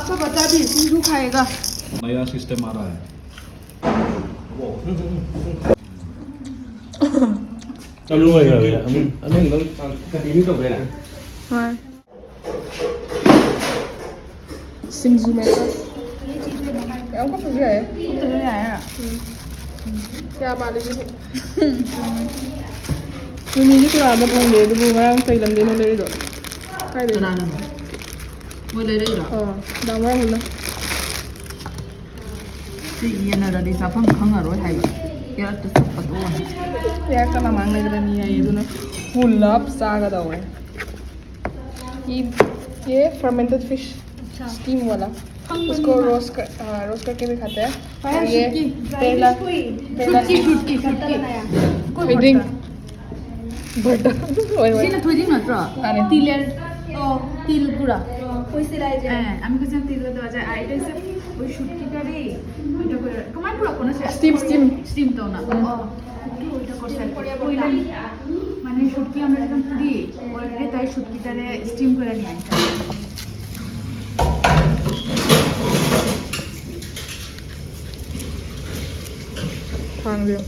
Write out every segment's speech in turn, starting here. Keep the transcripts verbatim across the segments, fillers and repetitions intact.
सब बच्चा भी सिंजू खाएगा। नया सिस्टम आ रहा है। ꯆꯠꯂꯨ ꯑꯣꯏꯈ꯭ꯔꯕꯅꯤꯅ ꯑꯃꯨꯛ ꯑꯃꯨꯛ ꯑꯗꯨꯝ ꯀꯟꯇꯤꯅ꯭ꯌꯨ ꯇꯧꯗꯣꯏꯔꯥ? ꯍꯣꯏ꯫ ꯁꯤꯡꯖꯨ ꯃꯦꯀꯔ꯫ ꯌꯥꯝ ꯀꯨꯞꯅꯁꯨ ꯌꯥꯏꯌꯦ꯫ ꯀꯌꯥ ꯄꯥꯜꯂꯤ ꯁꯤꯕꯨ? ꯃꯤꯃꯤꯗꯤ ꯀꯅꯥꯗ ꯐꯪꯒꯦ ꯑꯗꯨꯕꯨ ꯉꯔꯥꯡ ꯀꯩ ꯂꯝꯗꯩꯅꯣ ꯂꯩꯔꯤꯗꯣ? ꯀꯥꯏꯗꯩꯅꯣ? ꯀꯅꯥꯅꯅꯣ? ꯃꯣꯏ ꯂꯩꯔꯛꯏꯔꯣ? ꯑꯣ, ꯗꯥ ꯃꯣꯏꯔꯥꯡꯂꯣꯝꯗ꯫ ꯁꯤ ꯌꯦꯟꯅꯔꯗꯤ ꯆꯥꯐꯝ ꯈꯪꯉꯔꯣꯏ ꯍꯥꯏꯕ꯫ ꯀꯦꯔꯠꯇ ꯆꯨꯞꯄꯗꯣ꯫ ꯀꯦꯔꯠꯇ ꯃꯃꯥꯡ ꯂꯩꯒꯗꯕꯅꯤ ꯍꯥꯏꯌꯦ, ꯑꯗꯨꯅ ꯄꯨꯂꯞ ꯆꯥꯒꯗꯧꯔꯦ꯫ ये ये फर्मेंटेड फिश स्टीम वाला, इसको रोस्ट कर, हाँ, रोस्ट करके भी खाते हैं। और ये पहला पहला ሹትኪ ሹትኪ ሹትኪ ꯊꯣꯏꯗꯤꯡ ꯕꯔꯗ ꯑꯣꯏꯔꯣꯏ꯫ ꯁꯤꯅ ꯊꯣꯏꯗꯤꯡ ꯅꯠꯇ꯭ꯔꯣ? ꯃꯥꯅꯦ꯫ ꯇꯤꯜ ꯑꯣ ꯇꯤꯜ ꯄꯨꯔꯥ ꯑꯦ ꯑꯃꯤ ꯀꯁꯥꯟ ꯇꯤꯜ ꯀꯗꯣ ꯑꯖꯥ ꯑꯥꯏ ꯇꯩꯁꯦ ꯀꯣꯏ ꯁꯨꯠꯀꯤ ꯇꯔꯦ ꯀꯃꯥꯏꯅ ꯄꯨꯔꯛꯄꯅꯣ ꯁꯦ? Steam steam. ꯁ꯭ꯇꯤꯝ ꯇꯧꯅ ꯑꯣ ꯁꯨꯠꯀꯤ ꯑꯣꯏꯗ ꯀꯣꯔꯁꯦ ꯀꯣꯏꯂ ꯃꯥꯅꯦ ꯁꯨꯠꯀꯤ ꯑꯃ ꯁꯤꯗ ꯄꯨꯔꯤ ꯑꯣꯏꯔꯦ ꯇꯥꯏ ꯁꯨꯠꯀꯤ ꯇꯔꯦ ꯁ꯭ꯇꯤꯝ ꯀꯣꯏꯂ ꯅꯤ ꯑꯥꯏ ꯊꯥꯡꯁꯦ꯫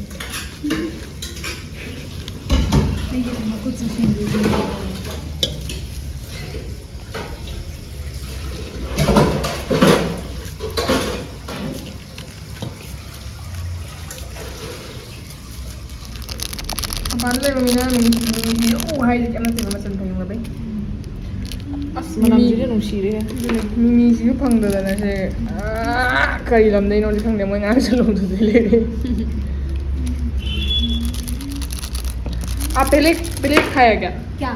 ꯃꯄꯥꯟꯗ ꯂꯩꯕ ꯃꯤꯅ ꯃꯤꯃꯤ ꯍꯥꯏꯁꯦ ꯀꯩꯝ ꯅꯠꯇꯦꯕ, ꯃꯆꯜ ꯐꯪꯅꯕꯩ꯫ ꯑꯁ, ꯃꯤꯃꯤ- ꯃꯅꯝꯁꯤꯗꯤ ꯅꯨꯡꯁꯤꯔꯦ꯫ ꯑꯗꯨꯅꯦ, ꯃꯤꯃꯤꯁꯤꯁꯨ ꯐꯪꯗꯗꯅ ꯁꯦ, ꯑꯥ, ꯀꯔꯤ ꯂꯝꯗꯩꯅꯣꯗꯤ ꯈꯪꯗꯦ, ꯃꯣꯏ ꯉꯔꯥꯡ ꯆꯠꯂꯨꯕꯗꯨꯗꯩ ꯂꯩꯔꯛꯑꯦ꯫ आप पहले पहले खाया क्या? क्या?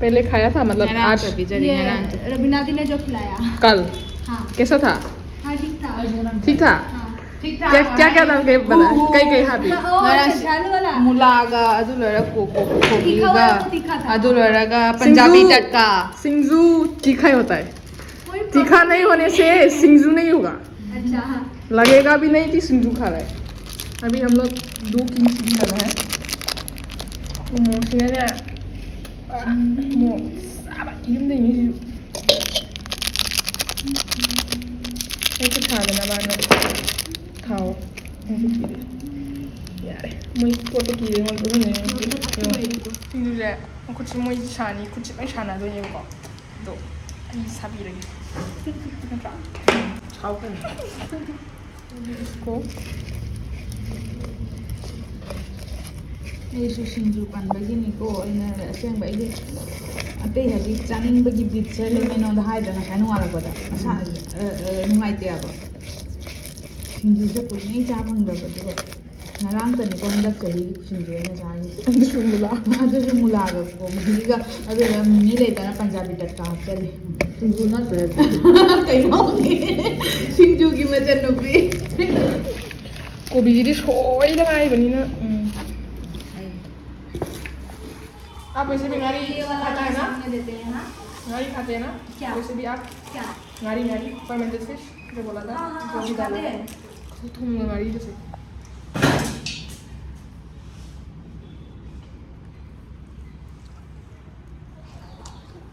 पहले खाया था, मतलब आज? ꯉꯔꯥꯡ ꯄꯤꯖꯔꯤ ये ꯉꯔꯥꯡ रवीना दी ने जो खिलाया। कल? हाँ। कैसा था? हाँ, ठीक था। ठीक था? हाँ। क्या क्या क्या था आपके, मतलब, कई कई हाबी? हाँ, ओ, अच्छा, झालू वाला। ꯃꯨꯂꯥꯒ ꯑꯗꯨ ꯂꯣꯏꯔꯒ ꯀꯣ- ꯀꯣ- तीखा ꯀꯣꯕꯤꯒ वाला तो तीखा था। ꯑꯗꯨ ꯂꯣꯏꯔꯒ ꯄꯟꯖꯥꯕꯤ ꯁꯤꯡꯖꯨ꯫ ꯇꯠꯀꯥ सिंजू तीखा ही होता है। वही तीखा नहीं होने से सिंजू नहीं होगा। अच्छा, हाँ। लगेगा भी नहीं कि सिंजू खा रहा है। अभी हम लोग दो किंग चिली खाना है। ꯎꯃꯣꯔꯣꯛꯁꯤꯅꯅꯦ, ꯎꯃꯣꯔꯣꯛ ꯁꯥꯕ ꯌꯨꯝꯗꯩ ꯃꯤꯁꯨ꯫ ꯑꯩꯁꯨ ꯊꯥꯗꯅꯕꯅ ꯊꯥꯎ꯫ ꯌꯥꯔꯦ, ꯃꯣꯏ ꯄꯣꯠꯇꯣ ꯀꯤꯔꯦ, ꯑꯩꯉꯣꯟꯗ ꯎꯠꯍꯟꯅꯤꯡꯉꯦ꯫ ꯁꯤꯡꯖꯨꯁꯦ ꯃꯈꯨꯠꯁꯦ ꯃꯣꯏ ꯁꯥꯅꯤ, ꯈꯨꯠꯁꯦ ꯂꯣꯏ ꯁꯥꯟꯅꯗꯣꯏꯅꯦꯕꯀꯣ꯫ ꯑꯗꯣ ꯑꯩ ꯁꯥꯕꯤꯔꯒꯦ꯫ ꯅꯠꯇ꯭ꯔꯥ? ꯁꯥꯎ ꯀꯩꯅꯣ꯫ ꯀꯣ꯫ ꯑꯩꯁꯨ ꯁꯤꯡꯖꯨ ꯄꯟꯕꯒꯤꯅꯤꯀꯣ, ꯑꯩꯅ ꯑꯁꯦꯡꯕ ꯑꯩꯗꯤ ꯑꯇꯩ ꯍꯥꯏꯗꯤ ꯆꯥꯅꯤꯡꯕꯒꯤ ꯕꯤꯠꯁꯦ ꯂꯩꯃꯦ ꯅꯉꯣꯟꯗ ꯍꯥꯏꯗ꯭ꯔꯥ ꯉꯁꯥꯏ ꯅꯣꯡꯉꯥꯜꯂꯛꯄꯗ꯫ ꯃꯁꯥ, ꯑ, ꯑ, ꯅꯨꯡꯉꯥꯏꯇꯦ ꯍꯥꯏꯕ꯫ ꯁꯤꯡꯖꯨꯁꯦ ꯀꯨꯏꯅ ꯆꯥ ꯐꯪꯗꯕ, ꯑꯗꯨꯒ ꯉꯔꯥꯡꯇꯅꯤꯀꯣ ꯍꯟꯗꯛ ꯆꯍꯤꯒꯤ ꯁꯤꯡꯖꯨ ꯑꯩꯅ ꯆꯥꯔꯤꯁꯦ꯫ ꯑꯗꯨꯁꯨ ꯃꯨꯂꯥ꯫ ꯑꯗꯨꯁꯨ ꯃꯨꯂꯥꯒ ꯀꯣꯕꯤꯒ, ꯑꯗꯨꯒ ꯃꯤꯃꯤ ꯂꯩꯗꯅ ꯄꯟꯖꯥꯕꯤ ꯇꯠꯀꯥ ꯍꯥꯞꯆꯜꯂꯤ꯫ ꯁꯤꯡꯖꯨ ꯅꯠꯇ꯭ꯔꯦ꯫ ꯀꯩꯅꯣ? ꯁꯤꯡꯖꯨꯒꯤ ꯃꯆꯟ ꯅꯨꯄꯤ꯫ ꯀꯣꯕꯤꯁꯤꯗꯤ ꯁꯣꯏꯗ ꯉꯥꯏꯕꯅꯤꯅ꯫ ꯎꯝ꯫ आप वैसे भी नारी खाता है ना? सामने देते हैं, हाँ? नारी खाते हैं ना? क्या? वैसे भी आप क्या? नारी, नारी, fermented fish, जो बोला था, हाँ, हाँ, जो भी डाला खाते है। हैं। थूम नारी जैसे।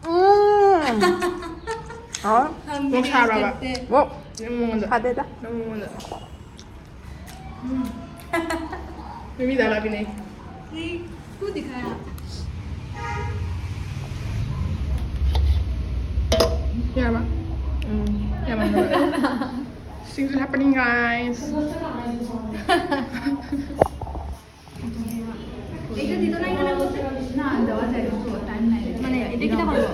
ꯎꯝ. ꯍꯥꯎ. ꯍꯪꯒꯦ ꯃꯣꯔꯣꯛ ꯁꯥꯕ꯭ꯔꯕ? ꯆꯠꯇꯦ. ꯃꯣꯔꯣꯛ. ꯅꯪ ꯃꯉꯣꯟꯗ. ꯁꯥꯗꯦꯗ. ꯅꯪ ꯃꯉꯣꯟꯗ. ꯎꯝ. ꯃꯤꯃꯤ ꯗꯥꯜ ꯍꯥꯞꯄꯤꯅꯦ. ꯁꯤ ꯈꯨ ꯗꯤꯈꯥꯌꯥ. ꯌꯥꯔꯕ? ꯎꯝ. ꯌꯥꯝꯃꯟꯕ꯭ꯔꯣ? ꯁꯤꯡꯖꯨ ꯍꯥꯞꯄꯅꯤ, guys. एक तो दीदो ना, इन्होंने बोलते ना, दवा दे दो, टाइम नहीं है. মানে এটা কিটা করবো?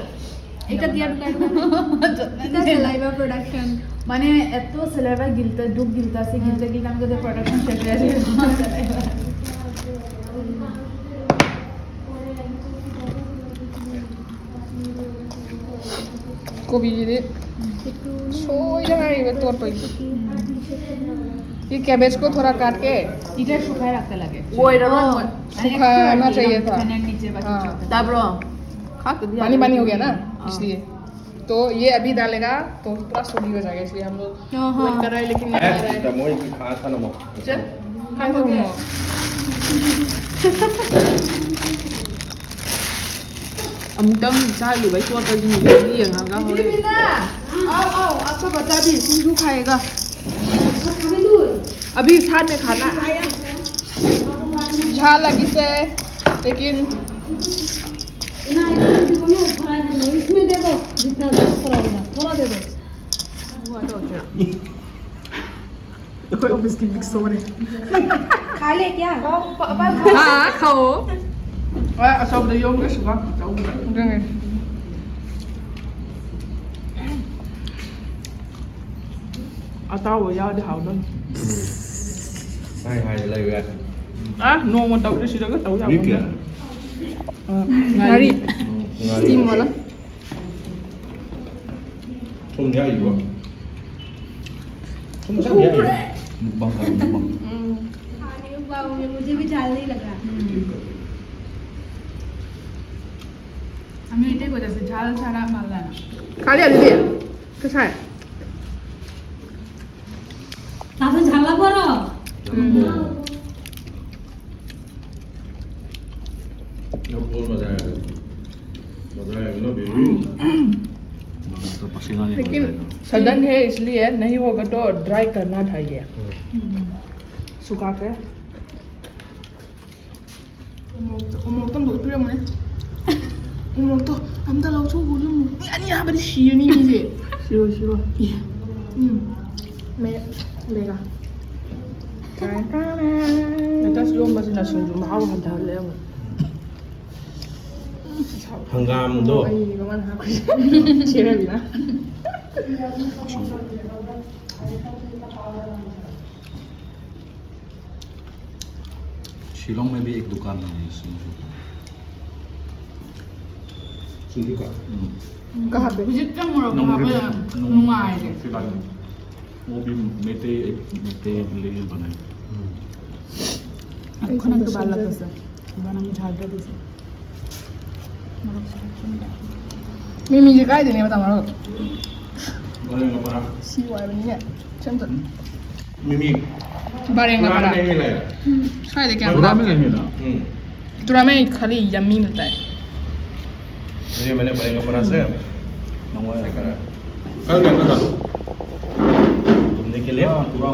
এটা দিয়া ঢুকাই দেবো. এটা saliva production. মানে এত saliva গিলতে, দুধ গিলতে আছে, গিলতে গিলতে আমি তোদের production শেষ হয়ে যাবে. ꯀꯣꯕꯤꯁꯤꯗꯤ ꯁꯣꯏꯗ ꯉꯥꯏꯔꯤꯕ ꯇꯣꯠꯄꯒꯤ. ये कैबेज को थोड़ा काट के इधर सुखा रखा लगे. ꯑꯣꯏꯔꯔꯣꯏ. हाँ, सूखा होना चाहिए था. नीचे बाकी हाँ. ꯆꯥꯕ꯭ꯔꯣ? खाते दिया. पानी पानी हो गया ना, हाँ. इसलिए. तो ये अभी डालेगा तो पूरा soggy हो जाएगा, इसलिए हम लोग हाँ, हाँ. Wait कर रहे हैं, लेकिन नहीं आ रहा है. ꯃꯣꯏꯒꯤ ꯈꯥ ꯊꯅꯃꯣ. चल, खा लो. ꯑꯃꯨꯛꯇꯪ ꯆꯥꯈꯤꯕꯩ ꯆꯣꯠꯄꯁꯤꯡꯗꯨꯗꯤ ꯌꯦꯡꯉꯒ ꯍꯣꯔꯦꯟ. आओ, आओ, आप बच्चा भी सिंधु खाएगा। अभी साथ में खाना आया। झाल लगी से, लेकिन इसमें दे दो, जितना दे दो, थोड़ा दे दो। ꯑꯩꯈꯣꯏ ꯑꯣꯐꯤꯁꯀꯤ ꯃꯤꯛꯁ ꯇꯧꯕꯅꯦ꯫ खा ले क्या? हाँ, खाओ। ꯑ, ꯑꯆꯧꯕꯗ ꯌꯣꯝꯒꯦ, ꯁꯨꯒꯥ ꯑꯆꯧꯕꯗ꯫ ꯑꯗꯨꯅꯦ꯫ ꯑꯇꯥꯎꯕ ꯌꯥꯎꯔꯗꯤ ꯍꯥꯎꯗꯣꯏꯅꯤ꯫ ꯍꯥꯏ ꯍꯥꯏ ꯂꯩꯕ ꯌꯥꯏ꯫ ꯑ, ꯅꯣꯡꯃ ꯇꯧꯗꯦ, ꯁꯤꯗꯒ ꯇꯧ ꯌꯥꯕ ꯃꯤ ꯀꯌꯥ? ꯅꯠꯇꯦ꯫ ꯑ, ꯉꯥꯔꯤ꯫ ꯉꯥꯔꯤ꯫ ꯁ꯭ꯇꯤꯝ ꯑꯣꯏꯅ꯫ ꯊꯨꯝ ꯌꯥꯛꯏꯕꯣ? ꯊꯨꯝ ꯈꯤꯇꯪ ꯌꯥꯛꯏꯕꯣ? ꯃꯨꯛꯕꯥꯡ ꯇꯧꯔꯤ, ꯃꯨꯛꯕꯥꯡ꯫ ꯎꯝ꯫ खाने में पाऊंगी, मुझे भी झाल नहीं लग रहा। हम्म। हमें इतने को जैसे झाल सारा माल लाना। खा लिया दीदी? कैसा है? तातो झाला बरं। हम्म। अब बहुत मजा आएगा। मजा आएगा ना, बेबी? तो पसीना नहीं लेकिन होता है। सडन है, इसलिए नहीं होगा तो ड्राई करना था ये। हम्म। सुखा के। ꯎꯃꯣꯔꯣꯛꯇꯣ, ꯎꯃꯣꯔꯣꯛꯇꯣ ꯑꯝꯇ ꯎꯠꯄꯤꯔꯝꯃꯨꯅꯦ꯫ ꯎꯃꯣꯔꯣꯛꯇꯣ ꯑꯝꯇ ꯂꯧꯊꯣꯛꯎ, ꯌꯨꯝ ꯃꯤ ꯑꯅꯤ ꯍꯥꯞꯄꯗꯤ ꯁꯤꯔꯅꯤ ꯃꯤꯁꯦ꯫ ꯁꯤꯔꯣ, ꯁꯤꯔꯣ꯫ ꯎꯝ꯫ ꯃꯦꯠ ꯂꯩꯔꯣ꯫ ꯂꯦꯇꯁ ꯌꯣꯝꯕꯁꯤꯅ ꯁꯤꯡꯖꯨ ꯃꯍꯥꯎ ꯍꯟꯊꯍꯜꯂꯦ ꯑꯃꯨꯛ꯫ ꯍꯪꯒꯥꯝꯗꯣ꯫ ꯑꯩ ꯃꯃꯥꯅ ꯍꯥꯞꯈ꯭ꯔꯦ꯫ ꯁꯤꯔꯕꯤꯅ꯫ शिलोंग में भी एक दुकान है सिंजू का। सिंजू का? हम्म। ꯀꯥ ꯍꯥꯞꯄꯦ? ꯍꯧꯖꯤꯛ ꯆꯪꯉꯨꯔꯕ ꯅꯣꯡꯃꯒꯤ ꯍꯥꯞꯄ ꯌꯥꯝ ꯅꯣꯡ-, ꯅꯨꯡꯉꯥꯏꯔꯦ꯫ ꯁꯤꯂꯥꯏ꯫ वो भी मैत्रेयी, एक मैत्रेयी village में बना है। हम्म। ꯑꯩ ꯈꯨꯅꯛꯇ ꯁꯣꯝꯗ ꯕꯥꯜꯂꯛꯄꯁꯦ꯫ ꯁꯦꯝꯖꯒꯦ꯫ ꯏꯕꯥꯅꯤ ꯊꯥꯗ꯭ꯔꯗꯤꯁꯦ꯫ ꯃꯤꯃꯤꯁꯦ ꯀꯥꯏꯗꯩꯅꯦꯕ, ꯇꯥꯃꯣ? ꯁꯤ ꯋꯥꯏꯕꯅꯤꯅꯦ꯫ ꯁꯦꯝꯗꯣ꯫ ꯃꯤꯃꯤ꯫ ꯕꯥꯔꯦꯡꯒ ꯄꯨꯔꯥ ꯄꯔꯥ꯫ ꯃꯤꯃꯤ ꯂꯩꯔꯦ꯫ ꯎꯝ, ꯁ꯭ꯋꯥꯏꯗ ꯀꯌꯥꯝ ꯄꯨꯔꯥ ꯂꯥꯞꯀꯦ? ꯃꯤꯃꯤ ꯂꯩꯔꯦ꯫ ꯎꯝ꯫ ꯇꯨꯔꯥꯃꯦ ꯈꯥꯂꯤ ꯌꯝꯃꯤ ꯃꯤꯜꯇꯥ ꯍꯦ꯫ ꯃꯤꯃꯤ ꯃꯅꯦ ꯕꯥꯔꯦꯡꯒ ꯄꯔꯥꯁꯦ꯫ ꯅꯪꯉꯣꯟꯗ ꯈꯔ꯫ ꯀꯔꯝ ꯀꯥꯟꯗ? पूरा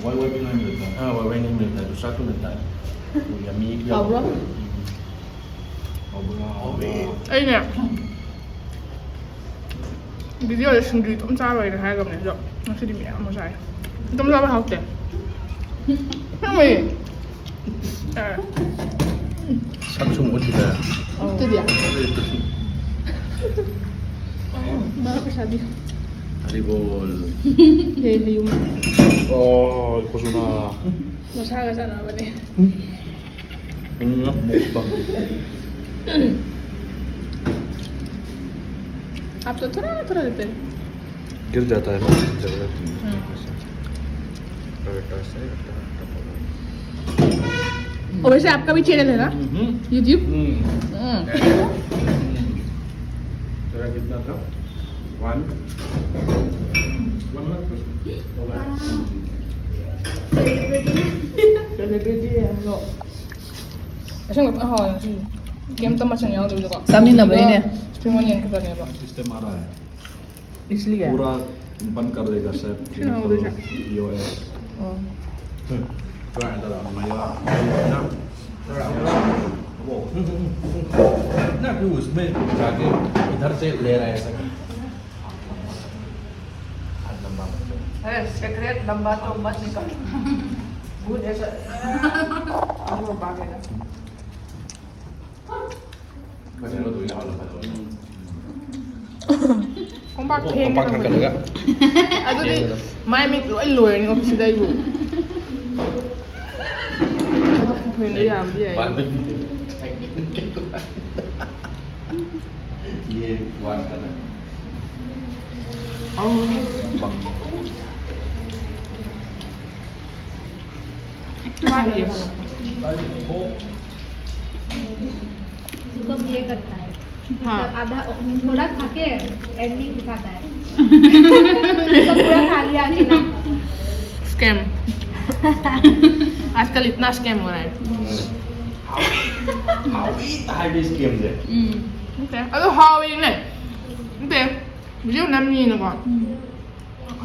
वाई वाई भी नहीं मिलता। हाँ, वाई वाई नहीं मिलता है, दूसरा तो मिलता है। वो यम्मी भी। हाँ, bro। हम्म। हाँ, bro। हाँ, bro। ꯑꯩꯅꯦ ꯚꯤꯗꯤꯑꯣꯗ ꯁꯤꯡꯖꯨ ꯏꯇꯣꯝ ꯆꯥꯔꯣꯏꯅ ꯍꯥꯏꯈ꯭ꯔꯕꯅꯦ, ꯑꯗꯣ ꯉꯁꯤꯗꯤ ꯃꯌꯥꯝ ꯑꯃ ꯆꯥꯏ꯫ ꯏꯇꯣꯝ ꯆꯥꯕ ꯍꯥꯎꯇꯦ꯫ ꯑꯁꯦꯡꯕꯩ꯫ ꯑꯦ꯫ ꯁꯛꯁꯨ ꯃꯨꯠꯈꯤꯗ꯫ ꯑꯗꯨꯗꯤ? ꯃꯥ ꯄꯩꯁꯥꯗꯤ? ꯍꯔꯤꯕꯣꯜ꯫ ꯍꯦ, ꯍꯌꯨꯝ꯫ ꯑꯣ, ꯈꯨꯖꯨꯅ꯫ ꯃꯁꯥꯒ ꯆꯥꯟꯅꯕꯅꯦ꯫ ꯎꯝ, ꯃꯨꯛꯕꯥꯡ꯫ आप तो थोड़ा थोड़ा देते हैं। गिर जाता है ना, जगह। हम्म। ऐसे। और ऐसे, और वैसे आपका भी चैनल है ना? हम्म। YouTube? हम्म। हम्म। तेरा कितना था? One, one lakh percent. Celebrity है हम लोग। ꯑꯁꯦꯡꯕ ꯐꯖꯅ ꯍꯥꯎꯋꯦ ꯉꯁꯤꯗꯤ꯫ ꯀꯩꯝꯇ ꯃꯆꯜ ꯌꯥꯎꯗꯕꯤꯗꯀꯣ꯫ ꯆꯥꯃꯤꯟꯅꯕꯩꯅꯦ꯫ ꯑꯗꯨꯒ spring onion ꯈꯛꯇꯅꯦꯕ꯫ System आ रहा है। इसलिए। पूरा बंद कर देगा सर। क्यों हो गया? P O S. हाँ। हम्म। तो ऐसा रहा, मैं यार, ना, वो, ना, तू उसमें जाके इधर से ले रहा है ऐसा। हाथ लंबा मत कर। अरे, सिगरेट लंबा तो मत निकाल। भूत ऐसा, वो भागेगा। ꯈꯣꯡꯄꯥꯛ ꯊꯦꯡꯉꯦ ꯈꯣꯡꯄꯥꯛ ꯊꯥꯡꯒꯠꯂꯒ꯫ ꯑꯗꯨꯗꯤ ꯃꯥꯏ ꯃꯤꯠ ꯂꯣꯏ ꯂꯣꯏꯔꯅꯤ ꯑꯣꯐꯤꯁꯁꯤꯗ ꯑꯩꯕꯨ꯫ ꯑꯗꯨ ꯐꯦꯟꯗꯣ ꯌꯥꯕꯗꯤ ꯌꯥꯏ꯫ ये वाश करना। इसको प्ले करता है। हाँ। मतलब आधा, थोड़ा खा के एंडिंग दिखाता है। तो पूरा खा लिया अचानक। स्कैम। आजकल इतना स्कैम हो रहा है। ꯍꯥꯎꯏ ꯇꯥꯏꯕ ꯏꯁꯀꯦꯝꯁꯦ꯫ ꯎꯝ꯫ ꯅꯠꯇꯦ꯫ ꯑꯗꯣ ꯍꯥꯎꯋꯦꯅꯦ꯫ ꯅꯠꯇꯦ꯫ ꯚꯤꯗꯤꯑꯣ ꯅꯝꯃꯤꯅꯀꯣ꯫ ꯎꯝ꯫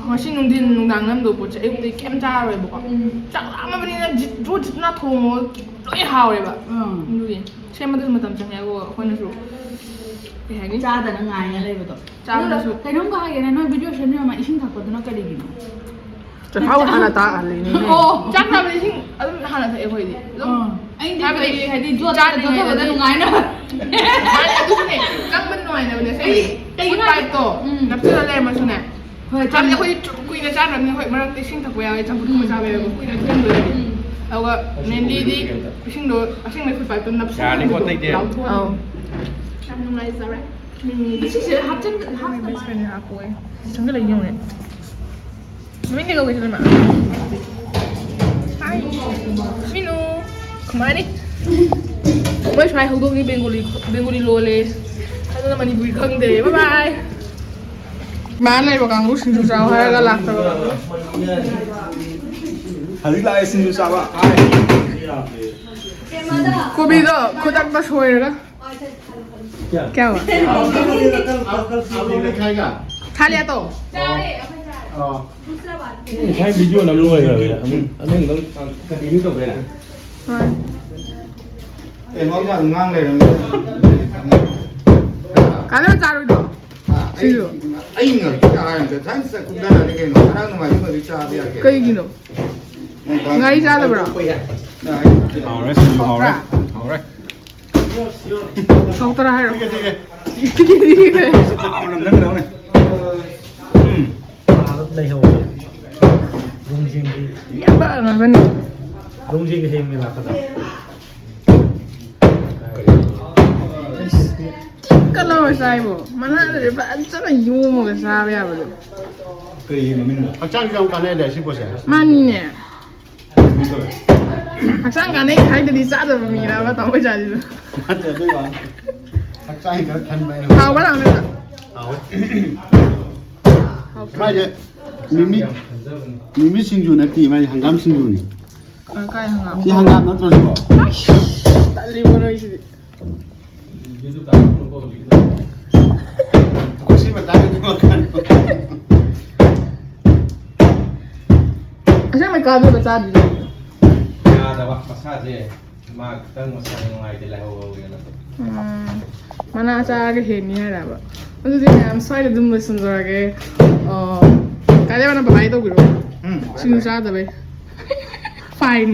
ꯉꯁꯤ ꯅꯨꯡꯊꯤꯟ ꯅꯨꯡꯗꯥꯡ ꯅꯝꯗꯧ ꯄꯣꯠꯁꯦ ꯑꯌꯨꯛꯇꯒꯤ ꯀꯩꯝ ꯆꯥꯔꯔꯣꯏꯕꯀꯣ꯫ ꯎꯝ꯫ ꯆꯥꯛ ꯂꯥꯝꯃꯕꯅꯤꯅ ꯖꯤꯠ ꯖꯤꯠꯅ ꯊꯣꯡꯉꯣ꯫ ꯂꯣꯏ ꯍꯥꯎꯋꯦꯕ꯫ ꯎꯝ꯫ ꯑꯗꯨꯒꯤ ꯁꯦꯝꯕꯗꯁꯨ ꯃꯇꯝ ꯆꯪꯉꯦ, ꯑꯗꯨꯒ ꯑꯩꯈꯣꯏꯅꯁꯨ ꯀꯩ ꯍꯥꯏꯅꯤ? ꯆꯥꯗꯅ ꯉꯥꯏꯅ ꯂꯩꯕꯗꯣ꯫ ꯆꯥꯕꯗꯁꯨ꯫ ꯑꯗꯨꯒ ꯀꯩꯅꯣꯝꯒ ꯍꯥꯏꯒꯦꯅꯦ, ꯅꯣꯏ ꯚꯤꯗꯤꯑꯣ ꯁꯦꯝꯕꯤꯔꯝꯃ ꯏꯁꯤꯡ ꯊꯛꯄꯗꯨꯅ ꯀꯔꯤꯒꯤꯅꯣ? ꯆꯥꯛꯈꯥꯎ ꯍꯥꯟꯅ ꯇꯥꯛꯍꯜꯂꯤꯅꯦ꯫ ꯑꯣ꯫ ꯆꯥꯛ ꯆꯥꯕꯗ ꯏꯁꯤꯡ ꯑꯗꯨꯝ ꯍꯥꯟꯅ ꯊꯛꯑꯦ ꯑꯩꯈꯣꯏꯗꯤ꯫ ꯑꯗꯨꯝ ꯑꯥ꯫ ꯑꯩꯗꯤ ꯍꯥꯏꯕꯗꯤ ꯀꯩ ꯍꯥꯏꯗꯤ ꯖꯣꯠ ꯆꯥꯗ꯭ꯔꯤꯉꯩꯗꯗꯤ ꯆꯠꯄꯗ ꯅꯨꯡꯉꯥꯏꯅꯕ꯫ ꯃꯥꯅꯦ, ꯑꯗꯨꯁꯨꯅꯦ꯫ ꯆꯪꯕꯗꯤ ꯅꯨꯡꯉꯥꯏꯅꯕꯅꯦ꯫ ꯑꯩ ꯀꯩꯒꯤꯅꯣ ꯍꯥꯏꯗꯤ ꯄꯥꯏꯞꯇꯣ ꯎꯝ꯫ ꯅꯞꯁꯤꯜꯂ ꯂꯩꯔꯝꯃꯁꯨꯅꯦ꯫ ꯍꯣꯏ, ꯍꯥꯏꯕꯗꯤ ꯆꯪꯉꯦ꯫ ꯑꯩꯈꯣꯏꯗꯤ ꯆꯨꯝ ꯀꯨꯏꯅ ꯆꯥꯗ꯭ꯔꯕꯅꯤꯅ, ꯍꯣꯏ, ꯃꯔꯛꯇ ꯏꯁꯤꯡ ꯊꯛꯄ ꯌꯥꯎꯋꯦ, ꯆꯝꯐꯨꯠꯀꯨꯝꯕ ꯎꯝ꯫ ꯆꯥꯕ ꯌꯥꯎꯋꯦ, ꯀꯨꯏꯅ ꯊꯦꯡꯗꯣꯏꯅꯦ꯫ ꯎꯝ꯫ ꯑꯗꯨꯒ mainlyꯗꯤ ꯏꯁꯤꯡꯗꯣ ꯑꯁꯦꯡꯕꯩ ꯐꯨꯠ ꯄꯥꯏꯞꯇꯣ ꯅꯞꯁꯤꯜꯂ ꯌꯥꯔꯅꯤꯀꯣ, ꯊꯝꯕꯗꯣ ꯑꯇꯩꯗꯤ꯫ ꯂꯥꯎꯊꯣꯛꯑ ꯑꯧ꯫ ꯌꯥꯝ ꯅꯨꯡꯉꯥꯏꯖꯔꯦ꯫ ꯃꯤꯃꯤꯗꯤ꯫ ꯁꯤꯁꯦ ꯍꯥꯞꯆꯤꯟ-, ꯍꯥꯞꯇ ꯃꯥꯜꯂꯦ꯫ ꯆꯪꯁꯤꯜꯂ ꯌꯦꯡꯉꯨꯅꯦ꯫ ꯃꯃꯤꯡꯗꯤ ꯀꯧꯒꯦ ꯁꯤꯗꯅ꯫ ꯍꯥꯏ꯫ ꯃꯤꯅꯨ꯫ ꯀꯃꯥꯏꯅꯤ? ꯃꯣꯏ ꯁ꯭ꯋꯥꯏ ꯍꯧꯗꯣꯡꯗꯤ ꯕꯦꯡꯒꯣꯂꯤ, ꯕꯦꯡꯒꯣꯂꯤ ꯂꯣꯜꯂꯦ꯫ ꯑꯗꯨꯅ ꯃꯅꯤꯄꯨꯔꯤ ꯈꯪꯗꯦ꯫ Bye bye꯫ ꯃꯥ ꯂꯩꯕ ꯀꯥꯡꯕꯨ ꯁꯤꯡꯖꯨ ꯆꯥꯎ ꯍꯥꯏꯔꯒ ꯂꯥꯛꯇꯕ ꯀꯥꯡꯕꯨ꯫ ꯍꯧꯖꯤꯛ ꯂꯥꯛꯑꯦ ꯁꯤꯡꯖꯨ ꯆꯥꯕ꯫ ꯀꯣꯕꯤꯗꯣ ꯈꯨꯗꯛꯇ ꯁꯣꯏꯔꯒ꯫ क्या हुआ? खा लिया तो? ꯉꯁꯥꯏ ꯚꯤꯗꯤꯑꯣ ꯅꯝ ꯂꯣꯏꯈ꯭ꯔꯕꯅꯤꯅ ꯑꯃꯨꯛ ꯑꯃꯨꯛ ꯑꯗꯨꯝ ꯀꯟꯇꯤꯅ꯭ꯌꯨ ꯇꯧꯗꯣꯏꯔꯥ? ꯍꯣꯏ꯫ ꯀꯩꯅꯣ ꯌꯥꯝ ꯉꯥꯡ ꯂꯩꯔꯝꯃꯦ꯫ ꯀꯥꯟꯅꯕ ꯆꯥꯔꯣꯏꯗ꯭ꯔꯣ? ꯑꯥ, ꯑꯩ, ꯁꯤꯁꯨ꯫ ꯑꯩ ꯉꯥꯛꯇ ꯍꯥꯏꯔꯝꯗ ꯊꯥꯏꯅ ꯆꯠꯈꯨꯝꯗꯅꯗꯤ ꯀꯩꯅꯣ ꯉꯔꯥꯡ ꯅꯨꯡꯉꯥꯏꯕ ꯍꯧꯖꯤꯛ ꯆꯥꯕ ꯌꯥꯒꯦ꯫ ꯀꯩꯒꯤꯅꯣ? ꯅꯪ ꯉꯥꯔꯤ ꯆꯥꯗꯕ꯭ꯔꯣ? ꯑꯥ, ꯑꯩ ꯍꯥꯎꯔꯦ, ꯁꯤꯡꯖꯨ ꯍꯥꯎꯔꯦ꯫ ꯍꯥꯎꯔꯦ꯫ ꯁꯥꯎꯇꯔꯥ ꯍꯥꯏꯔꯣ꯫ ꯍꯥꯎꯅ ꯅꯪꯒꯗꯧꯅꯦ꯫ ꯎꯝ꯫ ꯂꯩꯍꯧꯋꯦ꯫ ꯂꯣꯡꯖꯤꯡꯒꯤ ꯏꯌꯥꯝꯕ ꯉꯥꯛꯇꯅꯤ꯫ ꯂꯣꯡꯖꯤꯡꯒꯤ ꯍꯌꯦꯡ ꯃꯦꯂꯥ ꯈꯛꯇ꯫ ꯀꯂꯔ ꯆꯥꯏꯕꯣ꯫ ꯃꯅꯥꯗꯨꯗꯤ ꯐꯖꯅ ꯌꯣꯝꯃꯒ ꯆꯥꯕ ꯌꯥꯕꯗꯣ꯫ ꯀꯔꯤ ꯃꯃꯤꯡꯅꯣ? ꯍꯛꯆꯥꯡꯁꯨ ꯌꯥꯝ ꯀꯥꯟꯅꯩꯗ ꯁꯤ ꯄꯣꯠꯁꯦ꯫ ꯃꯥꯅꯤꯅꯦ꯫ ꯍꯛꯆꯥꯡ ꯀꯥꯟꯅꯩ ꯍꯥꯏꯗꯗꯤ ꯆꯥꯗꯕ ꯃꯤꯔꯕ ꯇꯥꯃꯣ ꯆꯥꯁꯤꯁꯨ? ꯅꯠꯇꯦ, ꯑꯗꯨꯏ ꯋꯥ ꯅꯠꯇꯦ꯫ ꯍꯛꯆꯥꯡ ꯈꯔ ꯈꯟꯕ ꯑꯩꯅ꯫ ꯍꯥꯎꯕ ꯂꯥꯛꯅꯕ? ꯍꯥꯎꯋꯦ꯫ ꯃꯥꯏꯁꯦ ꯃꯤꯃꯤ, ꯃꯤꯃꯤ ꯁꯤꯡꯖꯨ ꯅꯠꯇꯦ, ꯃꯥꯏꯁꯦ ꯍꯪꯒꯥꯝ ꯁꯤꯡꯖꯨꯅꯤ꯫ ꯀꯥꯏ ꯍꯪꯒꯥꯝ? ꯁꯤ ꯍꯪꯒꯥꯝ ꯅꯠꯇ꯭ꯔꯣ ꯁꯤꯕꯣ? ꯑꯁ, ꯇꯜꯂꯤꯕꯣ ꯅꯣꯏꯁꯤꯗꯤ꯫ ꯀꯨꯝꯁꯤ ꯃꯇꯥꯡꯗꯗꯤ ꯋꯥꯈꯜ꯫ ꯀꯥꯟꯅꯕ ꯆꯥꯗ꯭ꯔꯤꯗꯣ꯫ ꯌꯥꯗꯕ ꯃꯁꯥꯁꯦ꯫ ꯃꯥ ꯈꯤꯇꯪ ꯃꯁꯥ ꯅꯨꯡꯉꯥꯏꯇꯦ, ꯂꯥꯏꯍꯧ ꯍꯧꯋꯦꯅ꯫ ꯎꯝ, ꯃꯅꯥ ꯆꯥꯔꯒ ꯍꯦꯟꯅꯤ ꯍꯥꯏꯔꯕ? ꯑꯗꯨꯗꯤ ꯃꯌꯥꯝ ꯁ꯭ꯋꯥꯏꯗ ꯑꯗꯨꯝ ꯂꯣꯏꯁꯤꯟꯖꯔꯒꯦ꯫ ꯑꯣ, ꯀꯥꯏꯗ ꯃꯥꯅ ꯕꯥꯏ ꯇꯧꯕꯤꯔꯣ? ꯎꯝ꯫ ꯁꯤꯡꯖꯨ ꯆꯥꯗꯕꯩ꯫ Fine.